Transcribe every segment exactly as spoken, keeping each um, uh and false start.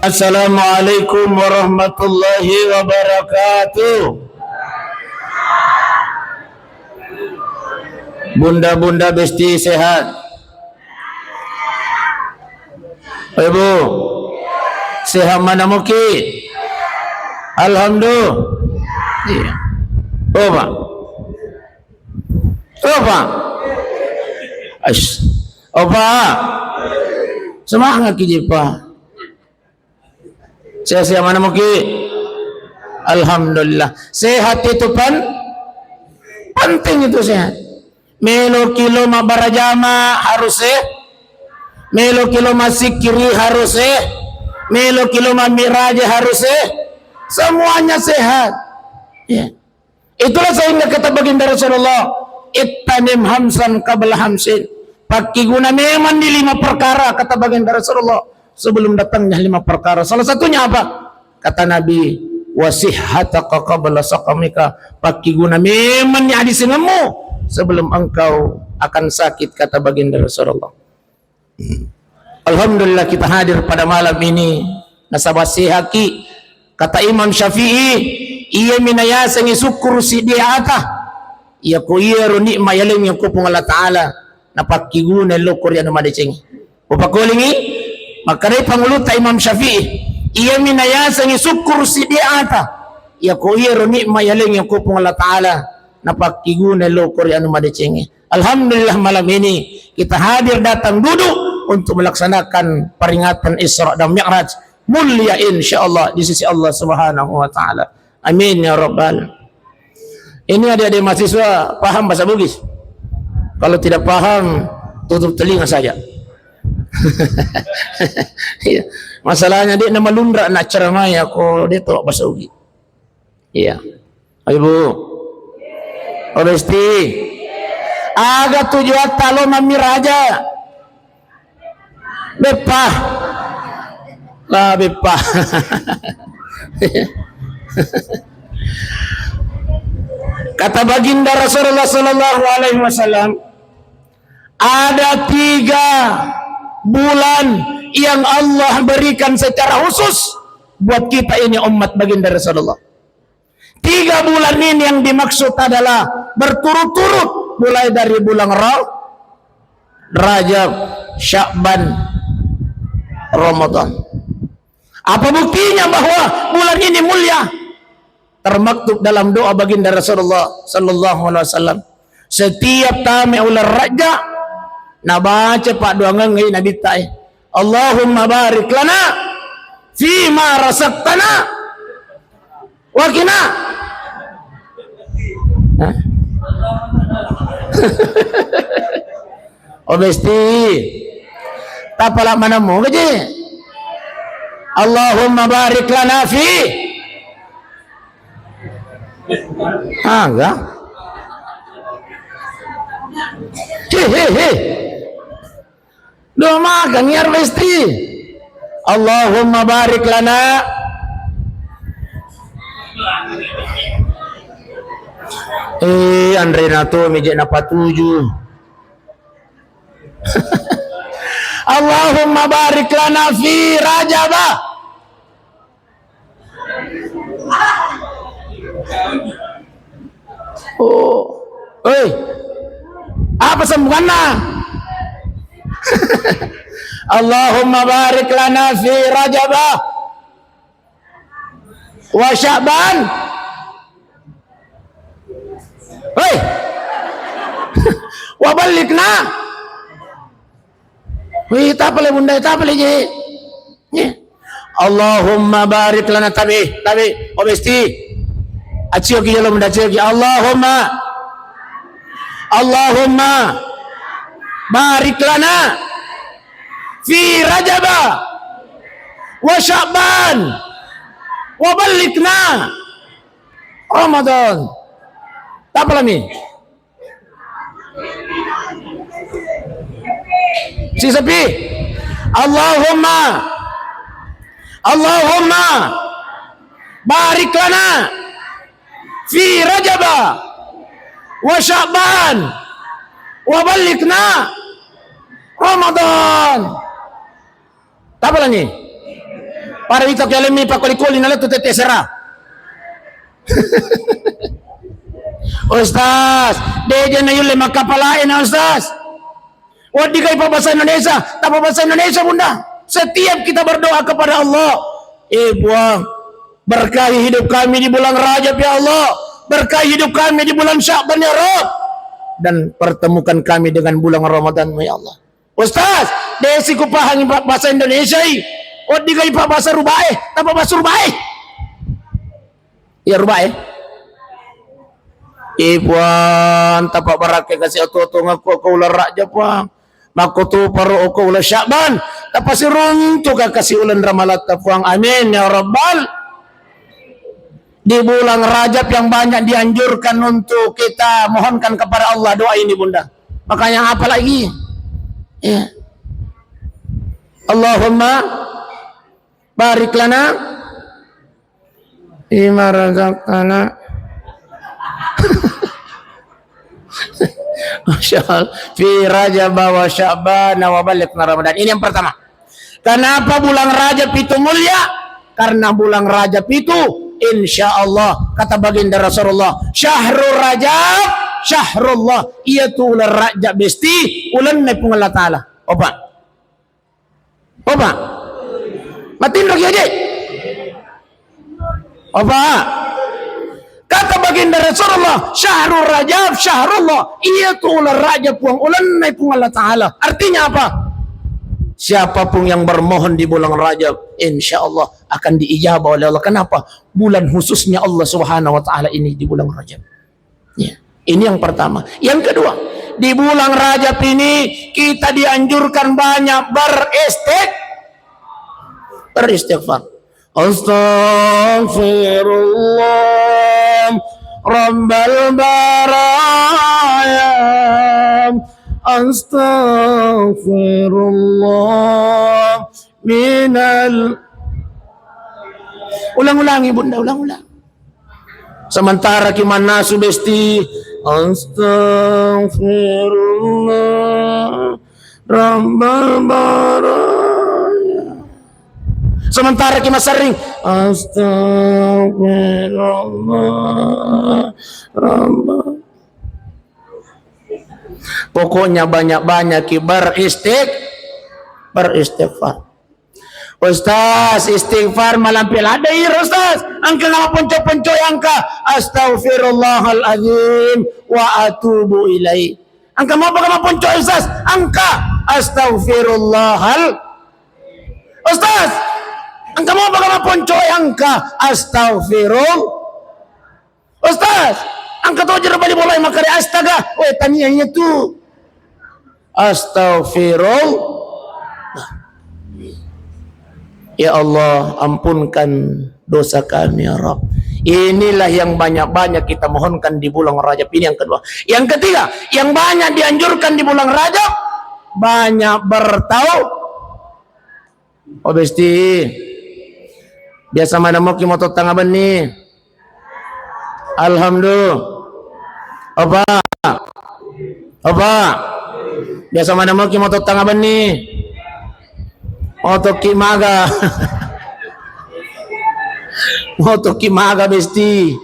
Assalamualaikum warahmatullahi wabarakatuh. Bunda-bunda besti sehat? Ibu, sehat mana muki? Alhamdulillah. Iya. Oh, Pak. Oh, Pak. Aish. Oh, Pak. Semangat ki, Pak. Sehat-sehat mana muki? Alhamdulillah. Sehat itu pen-, penting itu sehat. Melo ki lo mabbarajama harus sehat. Melo ki lo massikkiri harus sehat. Melo ki lo mammiraja harus sehat. Semuanya sehat. Ya. Itulah sehingga kata baginda Rasulullah, "Ittanim hamsan qabla hamsin." Pakkiguna memang di lima perkara, kata baginda Rasulullah, sebelum datangnya lima perkara. Salah satunya apa? Kata Nabi, "Wasihhataka qabla saqamika." Pakkiguna memang ni adisengemmu sebelum engkau akan sakit, kata baginda Rasulullah. Alhamdulillah, kita hadir pada malam ini nasaba sehaki. Kata Imam Syafi'i, "Iyami nayasengngi sukkuru siddi ata, iyako iyaro nikmat yalengngi ko Puang Allah Ta'ala, napakkiguna lokko ri anu madeceng." Upakolingi, makkedai pangulutta Imam Syafi'i, "Iyami nayasengngi sukkuru siddi ata, iyako iyaro nikmat yalengngi ko Puang Allah Ta'ala, napakkiguna lokko ri anu madecengnge." Alhamdulillah, malam ini kita hadir datang duduk untuk melaksanakan peringatan Isra dan Mi'raj mulia, insya Allah, di sisi Allah Subhanahu wa Ta'ala. Amin ya Rabbal. Ini adik-adik mahasiswa paham bahasa Bugis? Kalau tidak paham, tutup telinga saja. Iya. Masalahnya dia nama lundra nak ceramah ya, ko dia tolak bahasa Bugis. Iya. Ayo, Bu. Oh, Besti. Aga tujuatta lo mammiraja? Beppa. Lah, beppa. Kata baginda Rasulullah sallallahu alaihi wasallam, ada tiga bulan yang Allah berikan secara khusus buat kita ini umat baginda Rasulullah. Tiga bulan ini yang dimaksud adalah berturut-turut, mulai dari bulan Ra-, Rajab, Sya'ban, Ramadan. Apa buktinya bahwa bulan ini mulia? Termaktub dalam doa baginda Rasulullah sallallahu alaihi wasallam. Setiap tame uleng Rajab, nabaca paddoangengnge Nabitta e, "Allahumma barik lana fima razaqtana wa qina." Hah? Oh, Besti. Tapala manemu gaji. "Allahumma barik lana fi." Aga. He, he, he. Doa makan ya, Besti. "Allahumma barik lana." Eh, anrena to meje napatuju. "Allahumma barik lana fi Rajaba." Oh. Oi. Apa sambunganna? "Allahumma barik lana fi Rajaba wa Sya'ban. Hei. Wa ballighna." Wih, tapale bunda, tapale je. Ye. "Allahumma barik lana," tabe, tabe, oh, Besti. Accio ki jolo bunda, accio ki. "Allahumma, Allahumma barik lana fi Rajaba wa Sya'ban wa ballighna Ramadan." Tapalami. Sisepi. "Allahumma, Allahumma barik lana fi Rajaba wa Sya'ban wa ballighna Ramadan." Tapalani. Para wita kialemmi pakoli-koli nalettu tette sera. Ustaz, deja na yulle makkapalae na Ustaz. Waddigai pabbasa Indonesia, tapabasa Indonesia, Bunda. Setiap kita berdoa kepada Allah, "Eh, Puang, berkahi hidup kami di bulan Rajab, ya Allah. Berkahi hidup kami di bulan Sya'ban, ya Rabb. Dan pertemukan kami dengan bulan Ramadan, ya Allah." Ustaz, desi kupahangi pa-, bahasa Indonesia i. Waddigai pabbasa Rubae, tapabasa Rubae. Iya, Rubae. Eh, Puang, tapabarakke kasi oto-otongekku ko uleng Rajab, Puang. Makkutuparo ko uleng Sya'ban, tapasiruntuka kasi uleng Ramalatta, Puang. Amin ya rabbal. Di bulan Rajab yang banyak dianjurkan untuk kita mohonkan kepada Allah doa ini, Bunda. Makanya apa lagi? Ya. Allahumma barik lana fima razaqtana. Masya Allah. Fi Rajab wa Sya'ban wa ballighna Ramadan. Ini yang pertama. Kenapa bulan Rajab itu mulia? Karena bulan Rajab itu, insya Allah, kata baginda Rasulullah, "Syahrul Rajab, syahrullah." Iya tu uleng Rajab besti, ulenna Puang Allah Ta'ala. Opa. Opa. Matinro ki aja. Apa? Kata baginda Rasulullah, "Syahrul Rajab, syahrullah." Iya tu uleng Rajab, Puang, ulenna Puang Allah Ta'ala. Artinya apa? Siapapun yang bermohon di bulan Rajab, insya Allah akan diijabah oleh Allah. Kenapa? Bulan khususnya Allah Subhanahu wa Ta'ala ini di bulan Rajab. Ya. Ini yang pertama. Yang kedua, di bulan Rajab ini kita dianjurkan banyak beristik-, beristighfar. Astaghfirullah Rabbal baraya. Astaghfirullah minal. Ulang-ulangi, Bunda, ulang-ulang. Sementara ki mannasu besti, "Astaghfirullah Rabbal baraya." Sementara ki masserring, "Astaghfirullah Rabbal." Pokoknya banyak-banyak ki beristik-, beristighfar. Ustaz, istighfar malampe ladde iro, Ustaz. Engka mapponco-ponco engka, "Astaghfirullahal azim wa atubu ilaih." Engka mopa mapponco, Ustaz? Engka, "Astaghfirullahal." Ustaz, engka mopa mapponco engka, "Astaghfirul." Ustaz, engka to jero bali bola makkeda astaga, we tania iya tu. Astaghfirullah. Ya Allah, ampunkan dosa kami, ya Rabb. Inilah yang banyak-banyak kita mohonkan di bulan Rajab. Ini yang kedua. Yang ketiga, yang banyak dianjurkan di bulan Rajab, banyak bertau-, Oh, Besti. Biasa madammoki moto tengnga benni? Alhamdulillah. Apa? Apa? Biasa madammoki moto tengnga benni? Motoki maga. Motoki maga, Besti.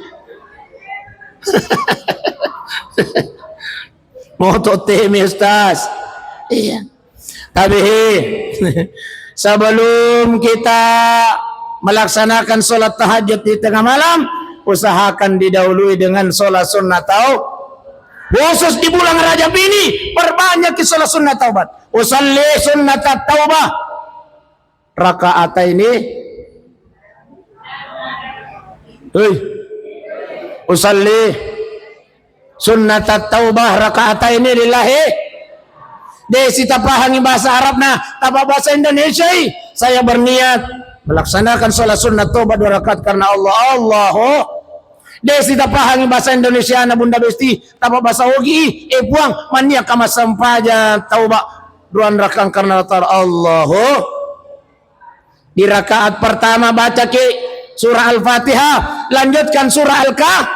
Moto temi, Ustaz. Iya. Tapi, sebelum kita melaksanakan sholat tahajud di tengah malam, usahakan didahului dengan sholat sunnah tau-, khusus di bulan Rajab ini, perbanyak sholat sunnah taubat. Usalli sunnat taubah. Raka'ataini. Hei. Usalli sunnatat taubah raka'ataini lillahi. De' sitapahangi bahasa Arabna, tapa bahasa Indonesia i. Saya berniat melaksanakan sholat sunnah taubah dua rakaat karena Allah. Allahu. De' sitapahangi bahasa Indonesiana, Bunda Besti, tapa bahasa Ogi i. Eh, Puang, manniakka massempajang taubah dua rakaat karena Allah Ta'ala. Allahu. Di rakaat pertama bacaki surah Al-Fatihah, lanjutkan surah Al-Ka-,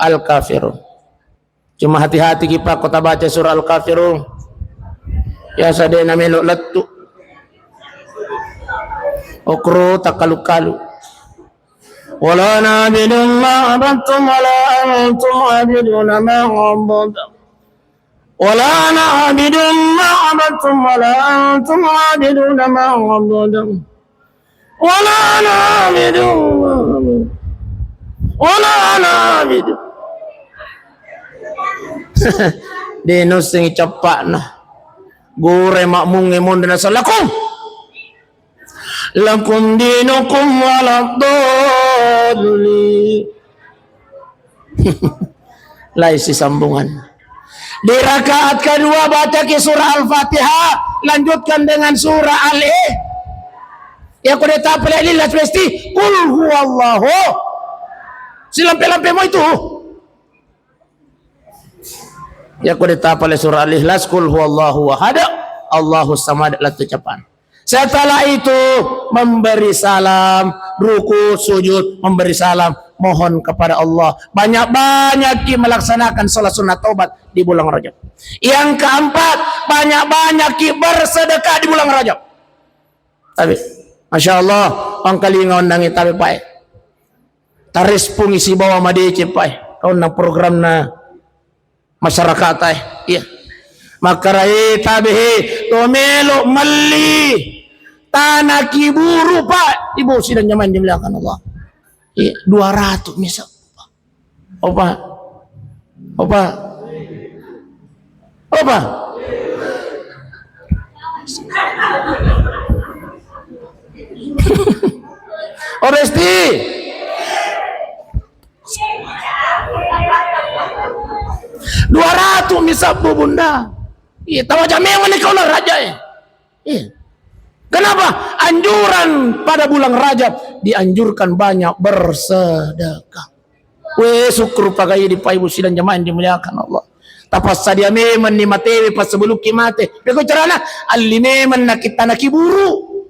Al-Kafirun. Cuma hati-hati ki, Pak, ko tabaca surah Al-Kafirun. Biasa de' namelo lettu. Okro takkalu-kalu. Wala na'budu ma abadtum wala antum abiduna ma a'bud. Wala na'budu ma abadtum wala antum abiduna ma a'bud. Wala na'budu ma abadtum. Wala na'budu. De' nusengi cappa'na. Gure makmungnge monri nasallakum. Lakum dinukum waladdallin. Laisi sambungan. Di rakaat kedua bacaki surah Al-Fatihah, lanjutkan dengan surah Al-, eh. Ya, ko de' tapale Al-Ikhlas, mesti Qul huwallahu. Silampe-lampe mo itu. Ya, ko de' tapale surah Al-Ikhlas, Qul huwallahu ahad, Allahus samad, lettu cappa'na. Setelah itu memberi salam, ruku, sujud, memberi salam, mohon kepada Allah. Banyak-banyakki melaksanakan salat sunnah taubat di bulan Rajab. Yang keempat, banyak-banyakki bersedekah di bulan Rajab. Tapi, Masya Allah, engkalinga onnangnge tapi, Pak, eh. Tarespongi sibawa madeceng, Pak, eh. Kaunna programna masyarakat, eh. Iya. Makkarae tabe, he, to melo melli tana kiburu, Pak. Ibu sidang jamaah yang dimuliakan Allah. Iya, dua ratus misal. Opa. Opa. Opa. Oh, Besti. Dua ratus mi sabbu, Bunda. Iya, tawaja memang ni kau lah raja, eh. Iya. Kenapa? Anjuran pada bulan Rajab dianjurkan banyak bersedekah. We, syukur pagai di Pak Ibu sidang jamaah yang dimuliakan Allah. Tapassadia memang ni matewe pas sebelum ki mate. Beko carana, alli memang na kita na kiburu.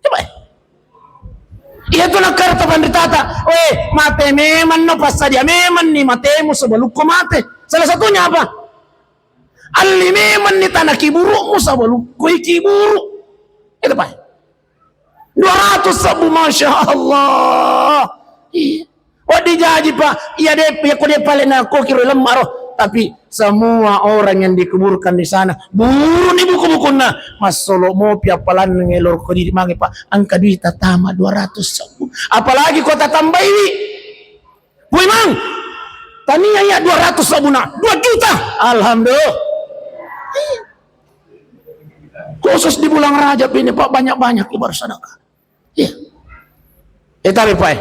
Coba, eh. Iya tu nakkara to panritata. We, mate memang no, passadia memang ni matemu sebelum ko mate. Salah satunya apa? Alli memang ni tana kiburu'mu, sabalukkoi kiburu. Itu, Pak. Dua ratus sabbu, Masya Allah. Iya. Wedding jaji, Pak. Iya de', iya ko de' pale na ko kiro lemma ro. Tapi semua orang yang dikuburkan di sana, buru ni buku-bukunna. Massolo mopi appalanna ngelor ko diri mange, Pak. Engka duit tatama dua ratus sabbu. Apalagi ko tatambaiwi. Woi, Mang, tania iya dua ratus sabuna, dua juta. Alhamdulillah. Khusus di bulan Rajab ini, Pak, banyak-banyak ibarat sedekah. Iya. Eh, tapi, Pak, eh.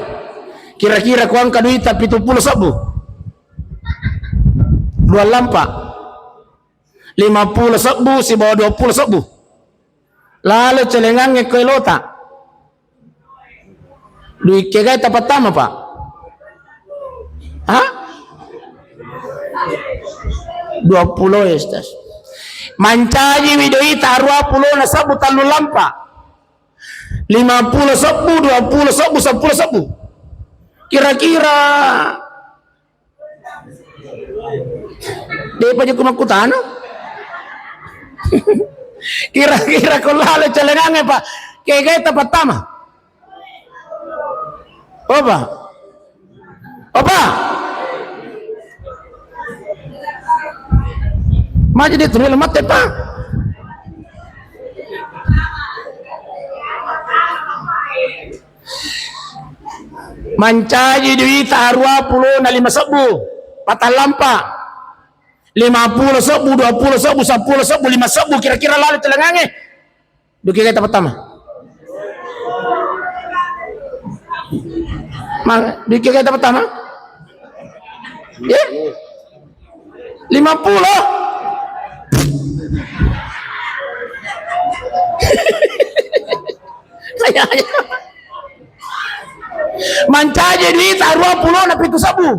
Kira-kira ko engka duit tapi tujuh puluh sabbu. Dua lampa. Lima puluh sabbu sibawa dua puluh sabbu. Lalo celengangnge ko elota. Duit kegae tapattama, Pak? Ha? Dua puluh, ya, Ustaz. Mancaji wi duita arua puluh na sabbu tallu lampa. Lima puluh sabbu, dua puluh sabbu, seppulo sabbu. Kira-kira De'pa jokku makkutana. Kira-kira ko lalo celengangnge, Pak, kegae tapattama? Opa? Opa? Maji de' tu melo mate, Pak. Mancaji duita arua puluh na lima sebbu, patallampa, lima puluh sebbu, dua puluh sebbu, seppulo sebbu, lima sebbu, kira-kira lalo celengangnge. Duki kita pertama. Mang, duki kita pertama. Ya? Lima puluh. Mancaji duita arua puluh na pitu sebbu.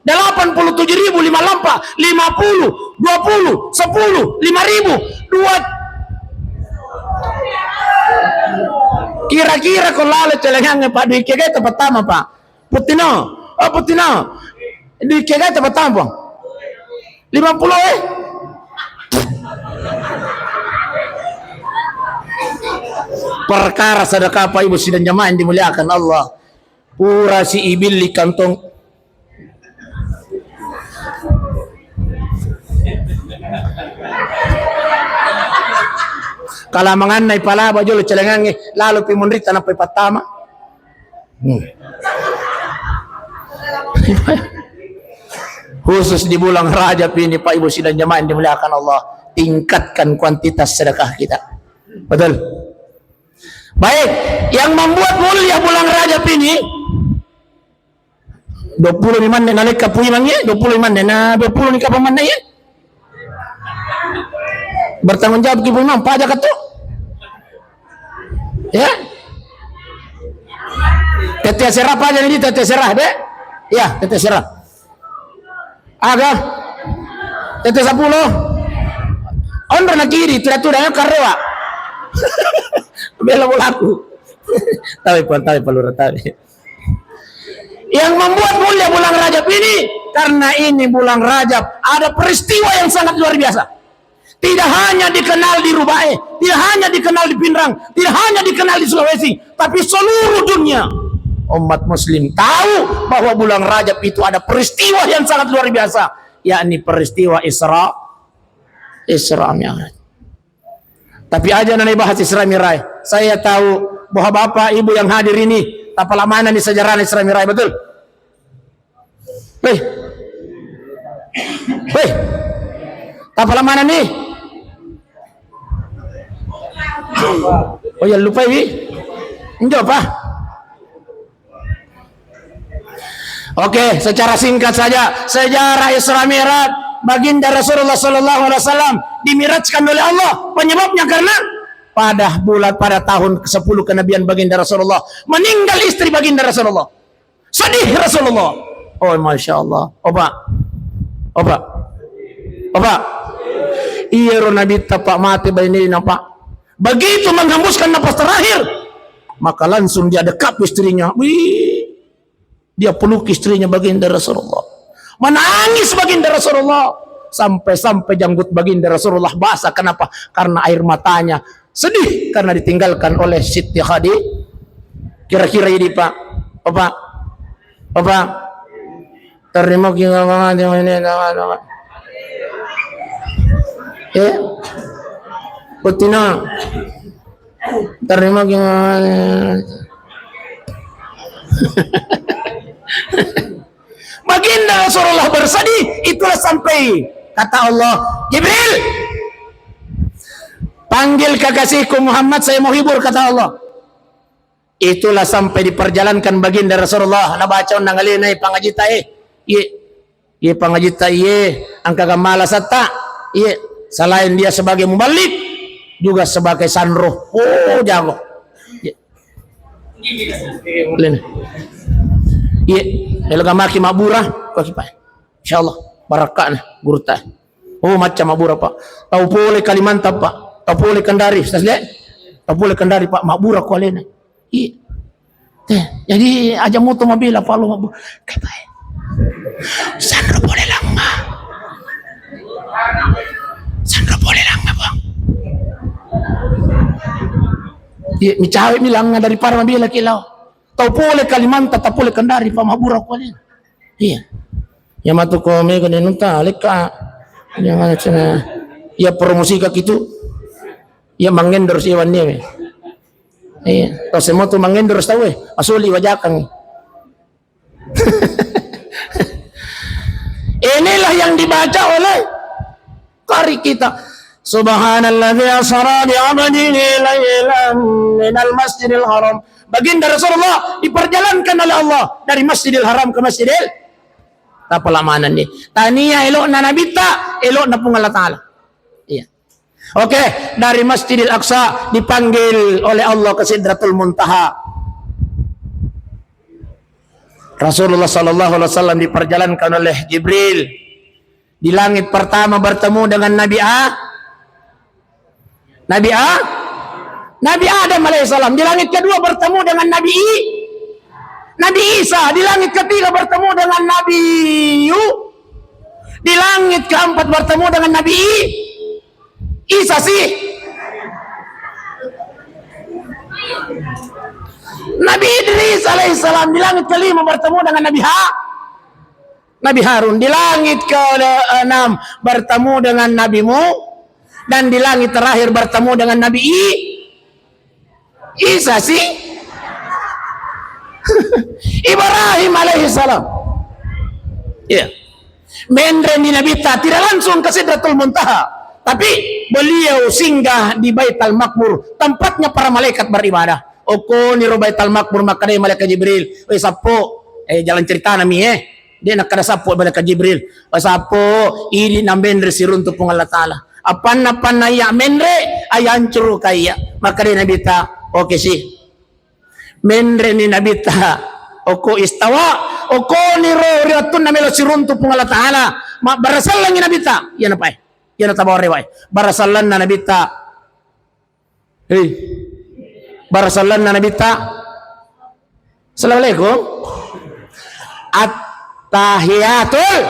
Delapan puluh tujuh ribu lima lampa, lima puluh, dua puluh, seppulo, lima ribu, dua. Kira-kira ko lalo celengangnge, Pak, duit kegae tapattama, Pak? Puttino, oh, Puttino. Duit kegae tapattama, Pak? Lima puluh, eh? Perkara sedekah, Pak Ibu sidang jamaah yang dimuliakan Allah. Pura si ibilli kantong. Kala manganna ipalaba jolo celengangnge, lalo pi munritta nappa ipattama. Hmm. Khusus di bulan Rajab ini, Pak Ibu sidang jamaah yang dimuliakan Allah, tingkatkan kuantitas sedekah kita. Betul? Baik, yang membuat mulia bulan Rajab ini, dua puluh lima menit nalekka pui mangi, dua puluh lima menit, nah, dua puluh ni kapan manna ya? Bertanggung jawab ki pui mang, paja katu. Ya? Tete serah paja ni, tete serah, dek. Ya, tete serah. Aga? Tette seppulo? Onro na kiri, tuda-tuda, ya, karrewa. Bela bolaku. Tapi, Pak, tapi, Pak Lurah, tapi. Yang membuat mulia bulan Rajab ini, karena ini bulan Rajab, ada peristiwa yang sangat luar biasa. Tidak hanya dikenal di Rubae, tidak hanya dikenal di Pinrang, tidak hanya dikenal di Sulawesi, tapi seluruh dunia umat muslim tahu bahwa bulan Rajab itu ada peristiwa yang sangat luar biasa, yakni peristiwa Isra, Isra Mi'raj. Tapi aja nanti bahas Isra Mi'raj. Saya tahu bahwa Bapak Ibu yang hadir ini, tapala mana nih sejarah Isra Mi'raj, betul? Hei. Hei. Tapala mana nih? Oh ya, lupa, Wi. Enjo apa? Oke, secara singkat saja, sejarah Isra Mi'raj, Baginda Rasulullah sallallahu alaihi wasallam dimirajkan oleh Allah. Penyebabnya karena pada bulan, pada tahun kesepuluh kenabian Baginda Rasulullah, meninggal istri Baginda Rasulullah. Sedih Rasulullah. Oh, Masya Allah. Opa. Opa. Opa. Iyaro Nabitta, Pak, mate bainena, Pak. Begitu menghembuskan napas terakhir, maka langsung dia dekap istrinya. Wih. Dia peluk istrinya Baginda Rasulullah. Menangis Baginda Rasulullah. Sampai-sampai janggut Baginda Rasulullah basah. Kenapa? Karena air matanya. Sedih karena ditinggalkan oleh Siti Khadijah. Kira-kira ini, Pak. Bapak. Bapak. Terima kasih. Eh. Betina. Terima kasih. Baginda Rasulullah bersedih, itulah sampai kata Allah, "Jibril, panggil kekasihku Muhammad, saya mau hibur," kata Allah. Itulah sampai diperjalankan Baginda Rasulullah, nabaca onnang alena, "Iye pangajita, eh, iye, iye pangajita, iye, engka gammala satta, iye, selain dia sebagai muballig, juga sebagai sanro." Oh, jago. Iye. Lena. Iye, elo gamaki mabbura, ko ki, Pak. Insyaallah, barakka'na gurutta. Oh, macca mabbura, Pak. Tau pole Kalimantan, Pak. Tau pole Kendari, Ustaz, le? Tau pole Kendari, Pak, mabbura ko alena. Iye. Teh, jadi aja moto mabela, Pak, lo mabbura. Kayak, Pak, eh. Sanro pole langnga. Sanro pole langnga, Bang. Iye, micawe mi langnga daripada mabela ki lao. Tau pole Kalimantan, tau pole Kendari, Pak, mabbura ko alena. Iya. Iya matu ko mega nenunta, lekka. Jangan cina. Iya promosi ka kitu. Iya mangendorse iya wanni we. Iya. Tau semua tu mangendorse tau we. Asuli wajakang. Inilah yang dibaca oleh qari kita. Subhanalladzi asra bi 'abdihi lailan minal masjidil haram. Baginda Rasulullah diperjalankan oleh Allah dari Masjidil Haram ke Masjidil, apa lamanan nih? Tania elokna Nabitta, elokna Puang Allah Ta'ala. Iya. Oke, dari Masjidil Aqsa dipanggil oleh Allah ke Sidratul Muntaha. Rasulullah sallallahu alaihi wasallam diperjalankan oleh Jibril. Di langit pertama bertemu dengan Nabi A-, Nabi A-, Nabi Adam alaihissalam. Di langit kedua bertemu dengan Nabi I-, Nabi Isa. Di langit ketiga bertemu dengan Nabi Yu-, di langit keempat bertemu dengan Nabi I-, Isa sih. Nabi Idris alaihissalam di langit kelima bertemu dengan Nabi Ha-, Nabi Harun. Di langit keenam bertemu dengan Nabi Mu-, dan di langit terakhir bertemu dengan Nabi I-, Isa si Ibrahim alaihissalam. Iya. Menre ni Nabitta tidak langsung ke Sidratul Muntaha, tapi beliau singgah di Baitul Makmur, tempatnya para malaikat beribadah. Okko ni ro Baitul Makmur, makkeda malaikat Jibril, "Weh, sappo." Eh, jalan ceritana mi, eh. Dia nakkeda sappo malaikat Jibril, "Weh, sappo, idi nambenre siruntu Puang Allah Taala. Apanna-panna iya menre, ayancuru ka iya." Makkeda Nabitta, "Oke si." Menre ni Nabitta okko istawa, okko ni ro ri wettunna melo siruntu Puang Allah Taala, mabbarasallangi Nabitta. Iya napae, iya natabawa rewae. Barasallanna Nabitta. Hei. Barasallanna Nabitta. Assalamualaikum. Attahiyatul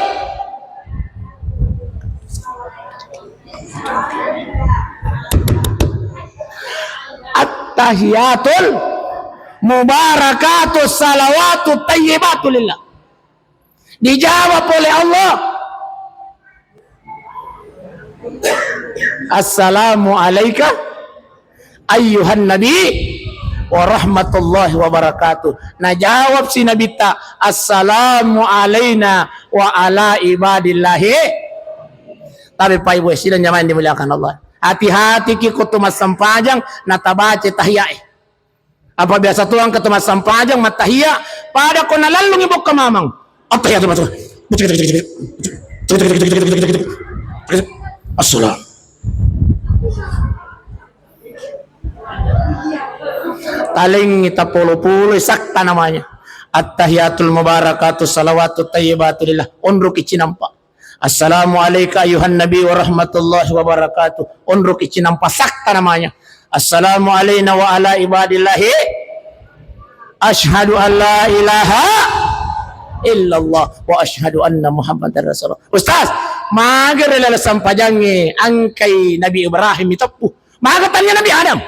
Attahiyatul mubarakatus salawatut tayyibatu lillah. Dijawab oleh Allah, "Assalamu alaika ayyuhan nabi wa rahmatullahi wa barakatuh." Najawab si Nabitta, "Assalamu alaina wa ala ibadillahi." Tapi pai, bu, sidang jamaah yang dimuliakan Allah, hati-hati ki ko tu massempajang natabaca tahiyae. Apa biasa tu engka tu massempajang mattahiya, pada ko nalallungi bokka mamang. Attahiyatu, assalam. Talengngi tapolo-polo sakta namanya. Attahiyatul mubarakatu salawatu tayyibatu lillah. Onroki cinampa. "Assalamu alaika ayyuhan nabi wa rahmatullahi wa barakatuh." Onroki cinampa sakta namanya. "Assalamu alaina wa ala ibadillahi. Asyhadu an la ilaha illallah wa asyhadu anna Muhammadar Rasulullah." Ustaz, magere laleng sempajangnge angkai Nabi Ibrahim miteppu. Maga tania Nabi Adam.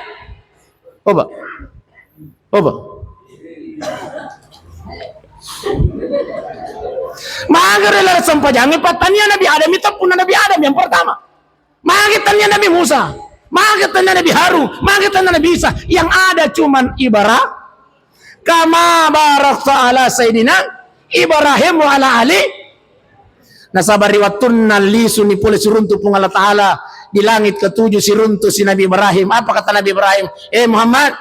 Coba. Coba. Magere laleng sempajangnge pattania Nabi Adam miteppu na Nabi Adam yang pertama. Magi tania Nabi Musa, magi tania Nabi Harun, magi tania Nabi Isa. Yang ada cuman Ibrahim. Kama barakta ala Sayyidina Ibrahim wa ala ali. Nasaba ri wattunna lisuni pole siruntu Puang Allah Taala di langit ketujuh, siruntu si Nabi Ibrahim. Apa kata Nabi Ibrahim? "Eh Muhammad,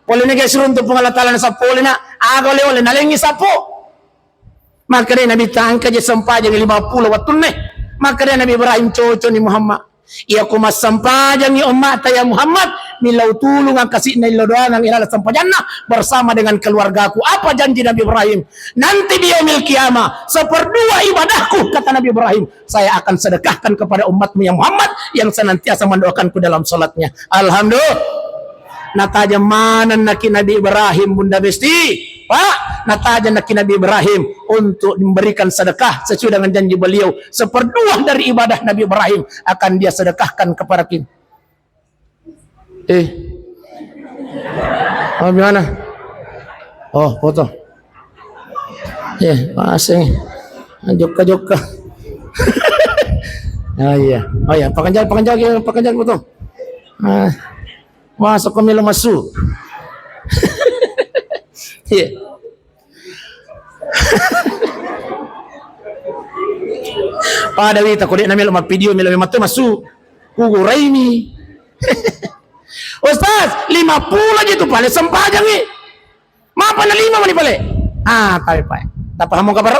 pole nege siruntu Puang Allah Taala nasappo pole na, aga ole-ole nalengi sappo." Makkeda Nabitta, "Engka je sempajang lima pulo wattunna." Makkeda Nabi Ibrahim, "Coconi Muhammad. Iya ko massempajangi ummata ya Muhammad, millau tulung angkasi'na illau doangang ilala sempajanna bersama dengan keluargaku." Apa janji Nabi Ibrahim? "Nanti di yaumil qiyamah, seperdua ibadahku," kata Nabi Ibrahim, "saya akan sedekahkan kepada umatmu ya Muhammad yang senantiasa mendoakanku dalam salatnya." Alhamdulillah. Natajeng manennaki Nabi Ibrahim, Bunda Besti. Pak, natajeng naki Nabi Ibrahim untuk memberikan sedekah sesuai dengan janji beliau. Seperdua dari ibadah Nabi Ibrahim akan dia sedekahkan kepada kita. Eh. Oh, gimana? Oh, foto. Eh, masing. Jokka, jokka. Oh iya. Oh iya, pakanjak, pakanjak, pakanjak foto. Ah. Masa ko melo massu? Iya. Pada wita ko de' na melo mappidio, melo mate massu. Kuguraimi. Ustaz, lima pulo je tu pale sempajangi. Mapa na lima mani pale? Ah, tapi pae. Tapahamo kabar?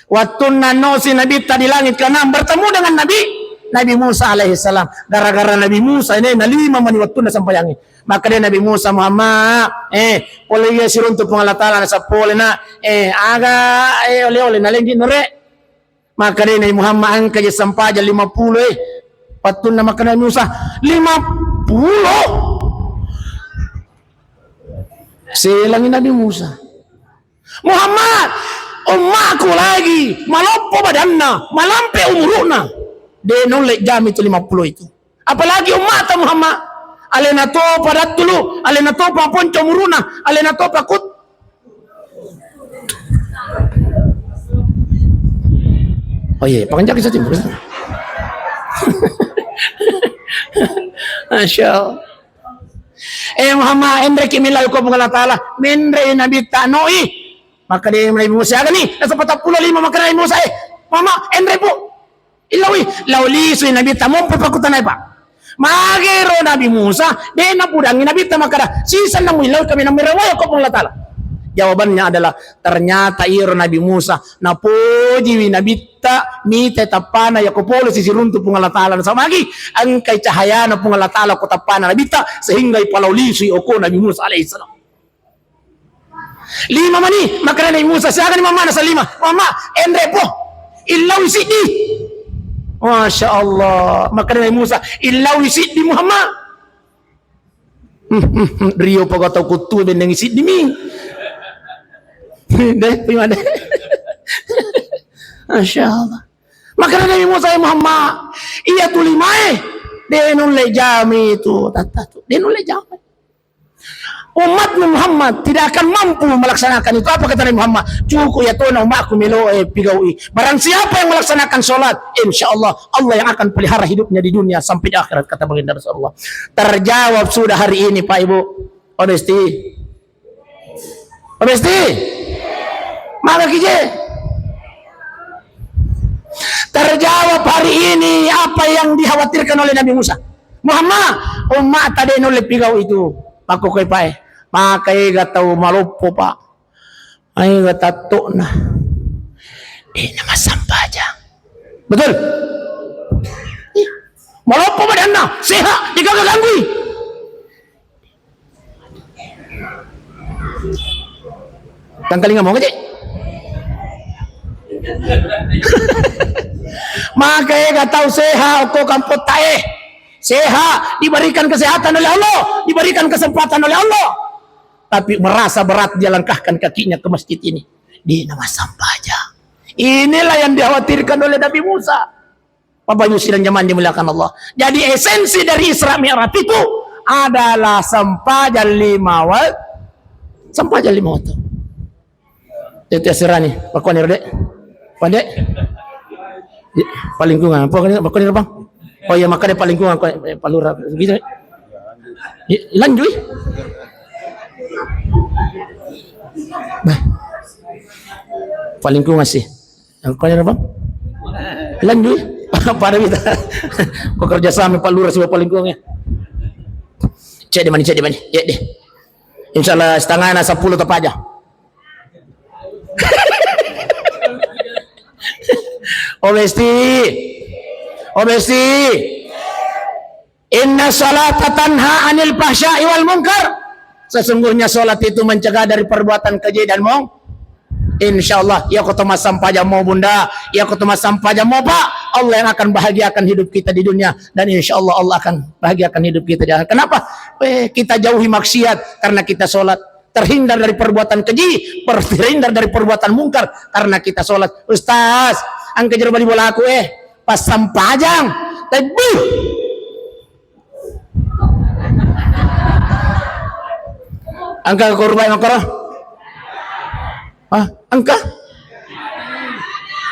Wattunna nosi Nabitta di langit keenam bertemu dengan Nabi, Nabi Musa alaihissalam. Gara-gara Nabi Musa ini na lima mani wattunna sempajangi. Makkeda Nabi Musa, "Muhammad, eh, pole iya siruntu Puang Allah Taala nasappo pole na, eh, aga, eh, ole-ole nalengi nore." Makkeda Nabi Muhammad, "Engka je sempajang lima pulo, eh." Pattunna makkeda Nabi Musa, "Lima pulo?" Selangi Nabi Musa. "Muhammad, ummaku lagi maloppo badanna, malampe umuru'na. De' nulle jami tu lima pulo itu. Apalagi ummata Muhammad, Alena topa dattulu, alena topa ponco muruna, alena topa kut. Oh iya, pangenjaki saja. Masya Allah. Eh Muhammad, enreki millau ko Puang Allah Ta'ala, menre Nabitta noi. Maka de Nabi Musa agani, nasaba patappulo lima maka Nabi Musa, eh, Muhammad, enre pu. Illaui, lao lisui Nabitta, mompo pakkutanai, Pak. Magero Nabi Musa, de napudangi Nabitta makkada, sisenna muillau kami nammirawai ko Puang Allah Ta'ala. Jawabannya adalah, ternyata iyaro Nabi Musa, napojiwi Nabitta, mita tappana yako pole sisiruntu Puang Allah Ta'ala. Nasaba magi, engkai cahayana Puang Allah Ta'ala ko tappana Nabitta, sehingga ipalao lisui oko Nabi Musa alaihissalam. Lima mani, makkeda Nabi Musa, siaga ni mama nasa lima? Mama, enre po. Illaui siddi. Masya Allah. Makkeda Nabi Musa, illaui siddi Muhammad. Rio paga tau kuttu benneng siddi mi. Deh, prima deh. Masya Allah. Makkeda Nabi Musa, ya Muhammad, iya tu limae. De nulle jami tu, tatta tu. De nulle jami. Umatmu Muhammad tidak akan mampu melaksanakan itu. Apa kata Nabi Muhammad? Cukup ya tuh umatku melo eh, pigaui. Barang siapa yang melaksanakan sholat, insya Allah Allah yang akan pelihara hidupnya di dunia sampai di akhirat, kata baginda Rasulullah. Terjawab sudah hari ini Pak Ibu. Honesty. Honesty. Maka kije. Terjawab hari ini apa yang dikhawatirkan oleh Nabi Musa. Muhammad, umma'ta de nulle pigau itu. Makkokkoe pae. Maka ega tau maloppo, Pak. Ega tatto'na. De na massampajang. Betul? Ih, maloppo badanna, sehat, de gaga ganggui. Tangkalinga mau kecil. Maka ega tau sehat ko kampotta e. Sehat, diberikan kesehatan oleh Allah, diberikan kesempatan oleh Allah. Tapi merasa berat dia langkahkan kakinya ke masjid ini. Di nama sampajang. Inilah yang dikhawatirkan oleh Nabi Musa. Bapak Ibu sidang jamaah dimuliakan Allah. Jadi esensi dari Isra Mi'raj itu adalah sampajang lima waktu. Sampajang lima waktu. Itu asirani, pakuani, Dek. Pandek. Palingkungan, pakuani, pakuani, Bang. Oh iya, maka dia palingkungan, kok, eh, Pak Lurah. Gitu. Iya, lanjut. Nah. Palingkungan sih. Yang kau apa? Lanjut. Pada kita. Kau kerja sama Pak Lurah sama palingkungan ya. Cek di mana, cek di mana? Cek deh. Insya Allah setengah na sepuluh tepat aja. Oh besti. Oh besti. Inna salata tanha anil fahsya'i wal munkar. Sesungguhnya salat itu mencegah dari perbuatan keji dan mung. Insya Allah, iya ko to massampajang mo bunda, iya ko to massampajang mo pak, Allah yang akan bahagiakan hidup kita di dunia dan insya Allah Allah akan bahagiakan hidup kita di akhirat. Kenapa? Eh, kita jauhi maksiat karena kita salat. Terhindar dari perbuatan keji, terhindar dari perbuatan mungkar karena kita salat. Ustaz, engka jero bali bolaku eh, passampajang. Takbir. Engka korban makoro? Ah, engka?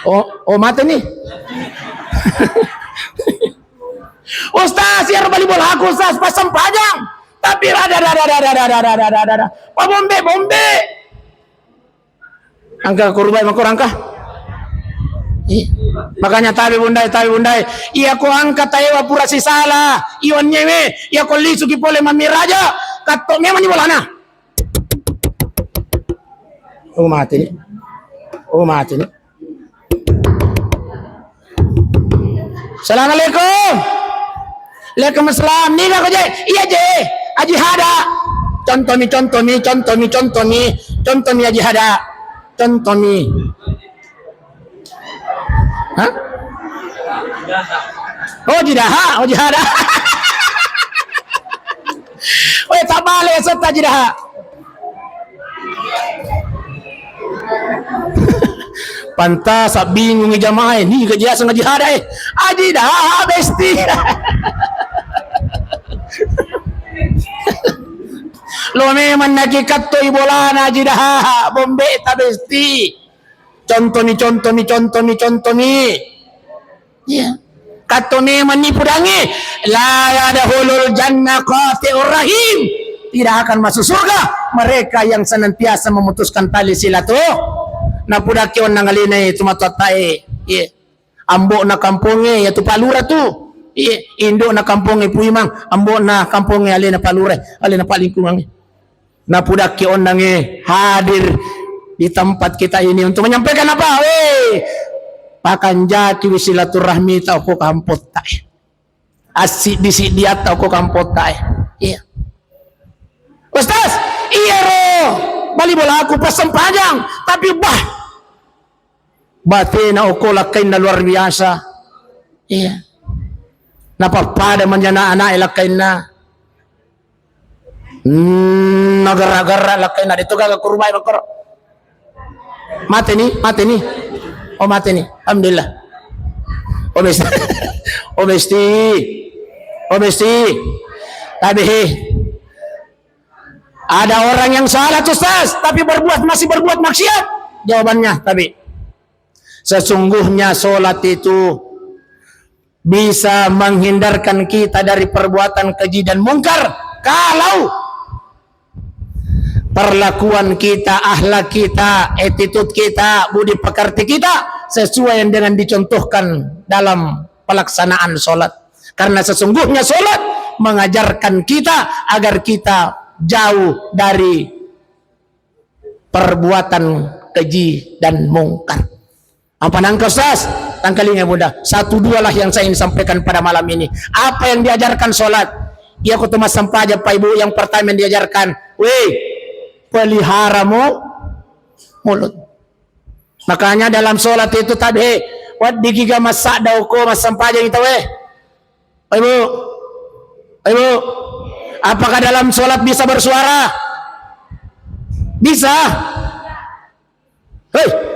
Oh, oh mate ni. Ustaz, iyaro bali bolaku, Ustaz, passampajang. Tapi ada, ada, ada, ada, ada, ada, ada, ada, ada. Pabombe-bombe. Engka kurbai makko engka. Ih, makanya tabe bundai, tabe bundai. Iya ko engka taewa pura sisala, iwan nyewe, iya ko lisuki pole mammiraja, katto memang ni bolana. Oh mati ni. Oh mati ni. Assalamualaikum. Waalaikumsalam. Niga ko je? Iya je. Aji Hada. Contomi, contomi, contomi, contomi, contomi Aji Hada. Contomi. Hah? Oh, Jidaha, oh, Jihada. Weh, tabale setta Jidaha. Pantas bingung jamaah ini, gaji asal ngaji hada eh. Aji dah besti. Lo memang nakikattoi bolana aji daha, bombe ta besti. Contomi, contomi, contomi, contomi. Iya. Katto memang ni pudangi, la yadkhulul jannah qati'ur rahim. Tidak akan masuk surga mereka yang senantiasa memutuskan tali silaturahmi. Napudakki onnang alena e tu matuatta e. Iya. Ambo'na kampongnge, iya tu Pak Lurah tu. Iya, indo'na kampongnge Puimang, ambo'na kampongnge alena Pak Lurah, alena Pak Lingkungangnge. Napudakki onnangnge hadir di tempat kita ini untuk menyampaikan apa? Weh, pakanjaki wi silaturahmi ta ko kampotta e. Assiddi-siddiatta ko kampotta e. Iya. Ustaz, iyaro bali bolaku passempajang, tapi bah, batena okko lakkainna luar biasa. Iya. Napappada manjana anak e lakkainna. Hmm, nagarra-garra lakkainna, de to gaga kurumai makkoro. Mate ni, mate ni. Oh, mate ni. Alhamdulillah. Oh, besti. Oh, besti. Oh, besti. Tabe he. Ada orang yang salat, Ustaz, tapi berbuat, masih berbuat maksiat. Jawabannya, tabe. Sesungguhnya salat itu bisa menghindarkan kita dari perbuatan keji dan mungkar kalau perlakuan kita, akhlak kita, attitude kita, budi pekerti kita sesuai dengan dicontohkan dalam pelaksanaan sholat. Karena sesungguhnya sholat mengajarkan kita agar kita jauh dari perbuatan keji dan mungkar. Apa nangka, Ustaz? Tangkalinga, Bunda. Satu dua lah yang saya ingin sampaikan pada malam ini. Apa yang diajarkan sholat? Iya, kutu massempajang, Pak Ibu, yang pertama yang diajarkan, weh, pelihara mu-, mulut. Makanya dalam sholat itu tabe, waddigiga massadda okko massempajang itu, weh. Pak Ibu, Pak Ibu, apakah dalam sholat bisa bersuara? Bisa. Hei.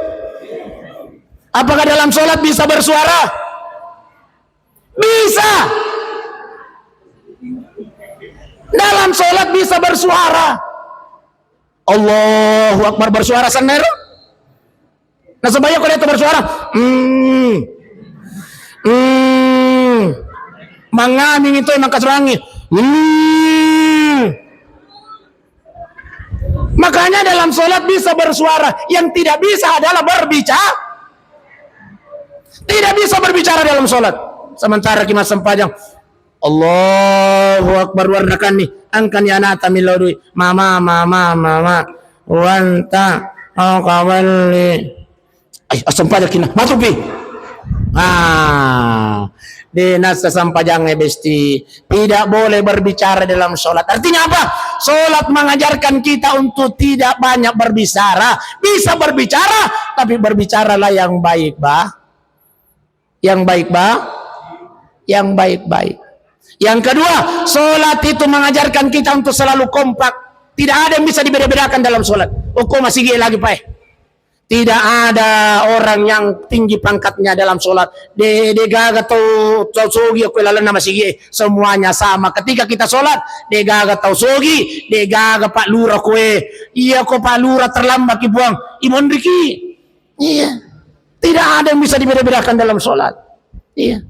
Apakah dalam sholat bisa bersuara? Bisa. Dalam sholat bisa bersuara. Allahu Akbar, bersuara sennero. Nasaba iya ko de to bersuara. Hmm. Hmm. Mangaming itu emang kasurangi. Hmm. Makanya dalam sholat bisa bersuara, yang tidak bisa adalah berbicara. Tidak bisa berbicara dalam sholat. Sementara ki massempajang, Allahu Akbar, warnakanni, engkani anata millau dui, mama, mama, mama, wanta, oh, kawalli. Ai, assempajakkinna, matupi. Ah, de nassa sempajangnge, besti. Tidak boleh berbicara dalam sholat. Artinya apa? Sholat mengajarkan kita untuk tidak banyak berbicara. Bisa berbicara, tapi berbicaralah yang baik, bah. Yang baik, bah. Yang baik-baik. Yang kedua, sholat itu mengajarkan kita untuk selalu kompak. Tidak ada yang bisa dibeda-bedakan dalam sholat. Okko masigi lagi, Pak, eh. Tidak ada orang yang tinggi pangkatnya dalam sholat. De, de gaga tau, tau sogi okko lalenna masigi. Semuanya sama. Ketika kita sholat, de gaga tau sogi, de gaga Pak Lurah koe. Iya ko Pak Lurah terlambat ki, Puang. Imonriki. Iya. Tidak ada yang bisa dibeda-bedakan dalam sholat. Iya.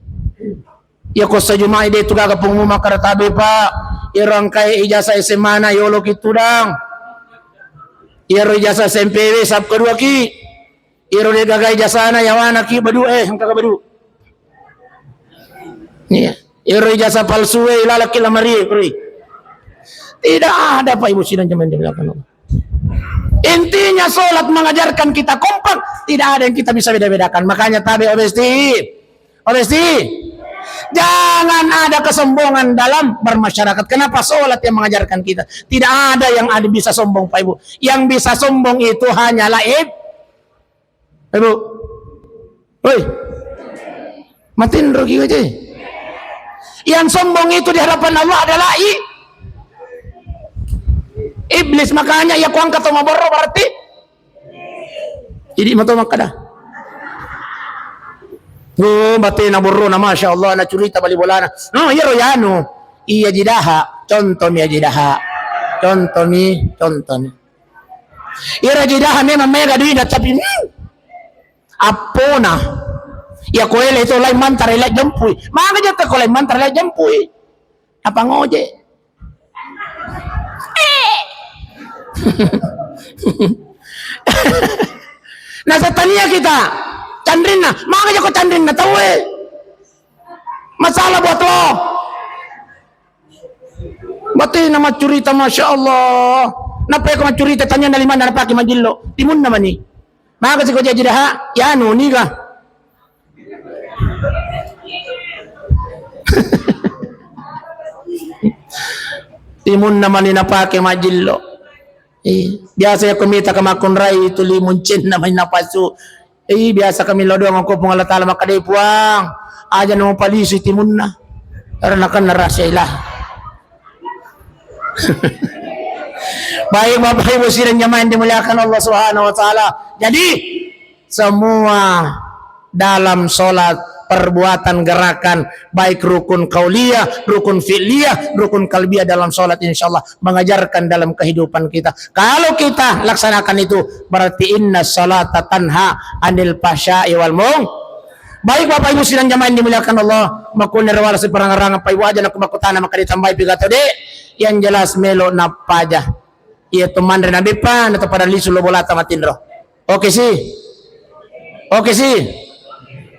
Iya, ko sajumai de tu gaga pengumuman kara tabe, Pak. Iyaro engkae ijazah S M A na yolo ki tudang. Iyaro ijazah S M P we sab kedua ki. Iyaro de gaga ijazah na yawana ki badu, eh, engka badu. Iya. Iyaro ijazah palsu we ilalaki lamari, beri. Tidak ada, Pak Ibu sidang jemaah yang dimuliakan Allah. Intinya sholat mengajarkan kita kompak, tidak ada yang kita bisa beda-bedakan. Makanya tabe, obesti. Obesti. Jangan ada kesombongan dalam bermasyarakat. Kenapa? Sholat yang mengajarkan kita. Tidak ada yang ada bisa sombong, Pak Ibu. Yang bisa sombong itu hanyalah ib-, Ibu. Woi. Matinro ki wae. Yang sombong itu di hadapan Allah adalah i-, iblis. Makanya iya kuangkat to maborro berarti idi mato makkada. Oh, batena borrona, masya Allah, na curita bali bolana. No, iyaro yanu. Iya jidaha, contoh mi iya jidaha. Contohmi, contohmi. Ira jidaha memang mega duina, tapi, hmm, appona. Iya ko ele to lai mantara, lai jempui. Maka jetta ko lai mantara, lai jempui. Apa ngoje? Nah, settania kita canrinna, maka jako canrinna tawe. Masalah buat lo. Batina maccurita, Masya Allah. Nappa ko maccurita, tanya dari mana napake majillo. Timunna mani. Maka siko jaji daha, ya nu niga. Timunna mani napake majillo. Eh, biasa ya ko mita ke makkunrai itu limun cenna mani napasu. Eh, biasa kami lodong ko Puang Allah Ta'ala, makkadai Puang, aja no palisi timunna. Karena kan rahasia ilah. Baik, Bapak Ibu sidang jamaah yang dimuliakan Allah Subhanahu wa Ta'ala. Jadi, semua dalam sholat, perbuatan, gerakan, baik rukun qauliyah, rukun fi'liyah, rukun qalbiyah dalam sholat, insya Allah mengajarkan dalam kehidupan kita. Kalau kita laksanakan itu, berarti inna sholata tanha anil fahsya'i wal mung-. Baik, Bapak Ibu sidang jamaah yang dimuliakan Allah, makkuniro wala siparangarang apa ibu aja nak makutana maka ditambahi pigato de, yang jelas melo napaja. Iya to manre na beppa, na to pada lisu lo bolata matinro. Oke sih. Oke sih.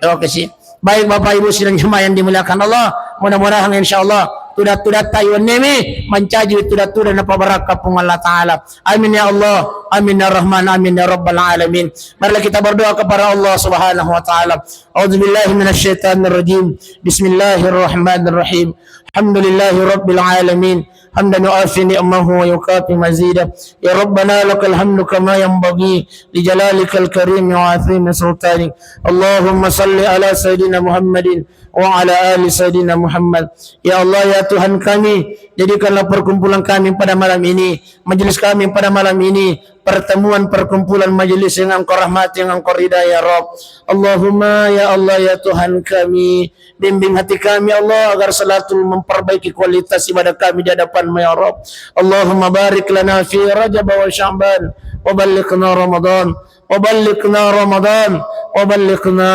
Oke sih. Baik, Bapak Ibu sidang jemaah yang dimuliakan Allah, mudah-mudahan insya Allah tudat-tudat taiwan nemi mancaji tudat-tudat napabarakka Puang Allah Ta'ala. Amin ya Allah. Amin ya Rahman. Amin ya Rabbal Alamin. Marilah kita berdoa kepada Allah Subhanahu wa Ta'ala. A'udzubillahi minasyaitonirrajim. Bismillahirrahmanirrahim. Alhamdulillahi Rabbil Alamin. حمدا يوافي نعمه ويكافئ مزيده. يا ربنا لك الحمد كما ينبغي لجلالك الكريم وعظيم سلطانك. اللهم صل على سيدنا محمد وعلى آل سيدنا محمد. Ya Allah, ya Tuhan kami, jadikanlah perkumpulan kami pada malam ini, majelis kami pada malam ini, pertemuan perkumpulan majelis yang Engkau rahmati, yang Engkau ridai, ya Rabb. Allahumma, ya Allah, ya Tuhan kami, bimbing hati kami, Allah, agar selalu memperbaiki kualitas ibadah kami di hadapan-Mu, ya Rabb. Allahumma barik lana fi Rajab wa Sya'ban, wa ballighna Ramadan, wa ballighna Ramadan, wa ballighna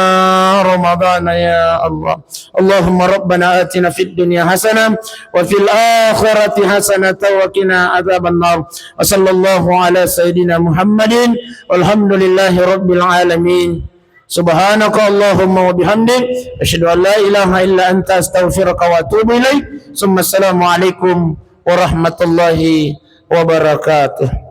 Ramadan, ya Allah. Allahumma rabbana atina fid dunya hasanah, wa fil akhirati hasanah, wa qina adzaban nar. Wa sallallahu ala sayyidina Muhammadin, walhamdulillahi rabbil alamin. Subhanaka Allahumma wa bihamdik, asyhadu an la ilaha illa anta, astaghfiruka wa atubu ilaik. Summa assalamu alaikum warahmatullahi wabarakatuh.